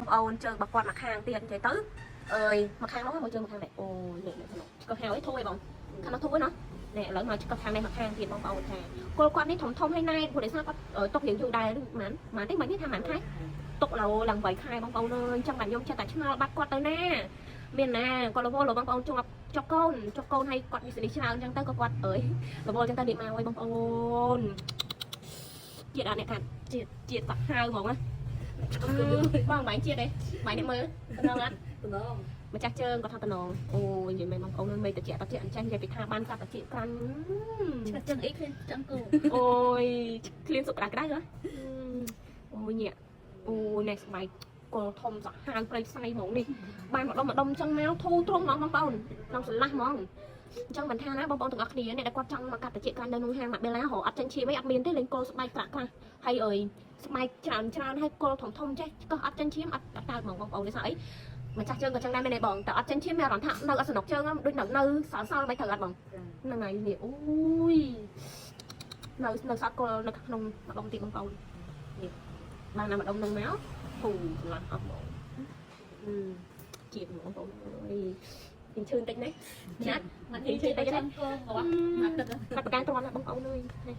ប្អូនជើងរបស់គាត់មកខាងទៀតនិយាយទៅអើយមកខាងនោះមកជើងមកខាងនេះអូយនេះនេះឆ្កឹះហើយធូរឯងបងខាងនោះធូរឯណោះនេះឥឡូវមកឆ្កឹះខាងនេះមកខាងទៀតបងប្អូនចាគល់គាត់នេះធំធំហើយណែព្រោះដោយសារគាត់ຕົករៀងយូរដែរហ្មងហ្មងទេមិននេះថាហ្មងខែຕົកឡូឡើង8ខែបងប្អូនអើយអញ្ចឹងបានខ្ញុំចិត្តតែឆ្ងល់បាត់គាត់ទៅណាមានណាគាត់រវល់បងប្អូនជាប់ជាប់កូនជាប់កូនហើយគាត់មានសេរីច្រើនអញ្ចឹងទៅក៏គាត់អើយរវល់អញ្ចឹងទៅនេះមកអើយបងប្អូនជាតិអត់អ្នកកាត់ជាតិជាតិសាហាវហ្មងណាបងបាញ់ជាតិទេបាញ់អ្នកមើលតំណងអត់ តំណង ម្ចាស់ជើងគាត់ថាតំណងអូយនិយាយមែនបងប្អូនមេតិចតិចអញ្ចឹងនិយាយពីថាបានកាត់តិចក្រាញ់ ឆ្កឹះចឹងអីឃើញចឹងគូ អូយឃ្លានសុបក្តៅក្តៅហ៎អូយញាក់អូយនេះស្បែកគល់ធំសាហាវព្រៃផ្សៃហ្មងនេះបានម្ដុំម្ដុំអញ្ចឹងមកធូរទ្រុងហ្មងបងប្អូនក្នុងស្រឡះហ្មងអញ្ចឹងមិនថាណាបងប្អូនទាំងអស់គ្នាអ្នកដែលគាត់ចង់មកកាត់តិចក្រាញ់នៅក្នុងហាងម៉ាក់បេឡារកអត់ចិញ្ចៀមអីអត់មានទេលេងគល់ស្បែកប្រាក់ខ្លះហើយអើយស្បែកច្រើនច្រើនហើយគល់ធំធំចេះកោះអត់ចិញ្ចៀមអត់តើហ្មងបងប្អូននេះស្អីម្ចាស់ជើងក៏ចឹងដែរមែនទេបងតែអត់ចិញ្ចៀមមានអារម្មណ៍ថានៅអត់សំណុកជើងដូចនៅនៅសល់សល់មិនត្រូវអត់បងហ្នឹងហើយនេះអូយ នៅនៅសតគល់នៅក្នុងម្ដុំទៀតបងប្អូននេះបានណាម្ដុំនឹងមកធូរសម្រាប់អស់ហ្មងជាតិហ្មងបងប្អូនអើយពីឈឿនតិចណាណា មកនេះជិះទៅចឹងគូមកមកទឹក បាត់ប្រកាន់ទ្រាំណាបងប្អូនអើយនេះ